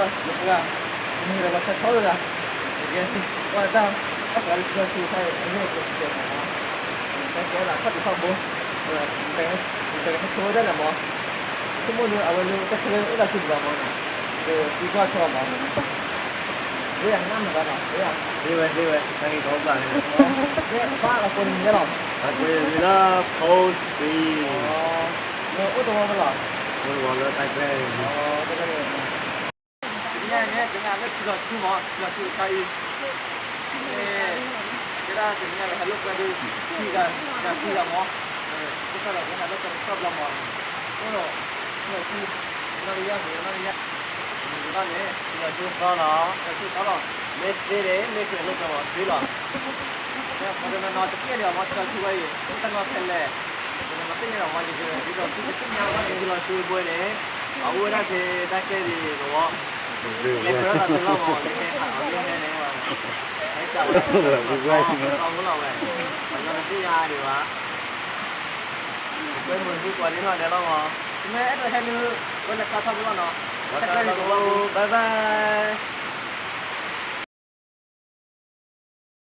လၢပှၤ မ့ၢ်ဒီးပှၤဆီဆီဝဲဒၣ်, ကဲ ကွၢ်တၢ် တၢ်စှၤလၢထံလီၤဆူခါအံၤ အန့ၣ်ကဲစံးတဲမ့ၢ်နီၤ, တၢ်ကဲဒၣ်ခီၣ်ထံးခီၣ်ဘိ, ပကဟဲဆိဝဲဒၣ်န့ၣ်မ့ၢ်, ဆိကမိၣ်လၢအဝဲလၢတၢ်ခဲလၢအိၣ်ဒၣ်ဆူတဘျီမ့ၢ်နီၤ, ဒီးသံကွၢ်ဆီမ့ၢ်နီၤ, ဝဲယၤနၢ်မ့ၢ်နီၤ, ဝဲယၤ သ့ဝဲ သ့ဝဲ တၢ်ဂ့ၢ်ကီဘၣ်န့ၣ်, ဘၣ်လီၤကိးနမံၤလီၤ, အကိးယမံၤလၢ ဖိသံ အိၣ်တဝီဝဲလီၤ, အိၣ်တဝီလၢတၢ်ကျဲ တနံၤညါန့ၣ် ကနၣ်လၢထံလီၤဆူမး ထံလီၤဆူတခါအံၤ, ကဲဒၣ်တနံၤညါပဟဲလိာ်ကွဲဒုး ထံဂၤတၢ်ထံဂၤမး, ကစၢ်ဒီးပဟဲလိာ်ကွဲတဘျီမး, အိၣ်ဒီး ထံလီၤဆူ နီၢ်ကယၢ်မ့ၢ်နီၢ်ကယၢ်, မ့ၢ်ကဘၣ်န့ၣ် ထံလီၤဆူသီလီၤ, ထံလီၤဆူသီလီၤ, မ့ၢ်သ့န့ၣ် မ့ၢ်ကလဲၤလိာ်ကွဲမးသ့လီၤ, ပှၤတနီၤနီၤတသ့ၣ်န့ၣ်မး ထံလီၤဆူဝဲအံၤ တနီၤဖဲလဲၣ်, ပနီၤနီၤသ့ၣ်ညါလီၤမး ယကဒ်သိးသုတသ့ၣ်ညါဘၣ်န့ၣ် ထံလီၤဆူအဘိန့ၣ် အအိၣ်ဝဲဒၣ်ဖဲတၢ်ကျဲဒံးတဝီ, လဲၤခွဲးထီၣ်သးတလီၢ်မး လဲၤဟဲခးအီၤမ့ၢ်ဟဲန့ၣ်, ဟဲကးဝဲ သီမူလီၤဝဲ, ပှၤတနီၤတသ့ၣ်ညါဒံးဘၣ်, ကွဲမုာ်ဟူကွၢ်ဒ်နီၢ်ဒဲးလီၤမး, မ့ၢ်အဲၣ်ဒိးဟဲလၢ ဝဲလဲၤခါထီၣ်မူလီၤနီၤ, တၢ်ကျဲဒံးတဝီ, bye bye.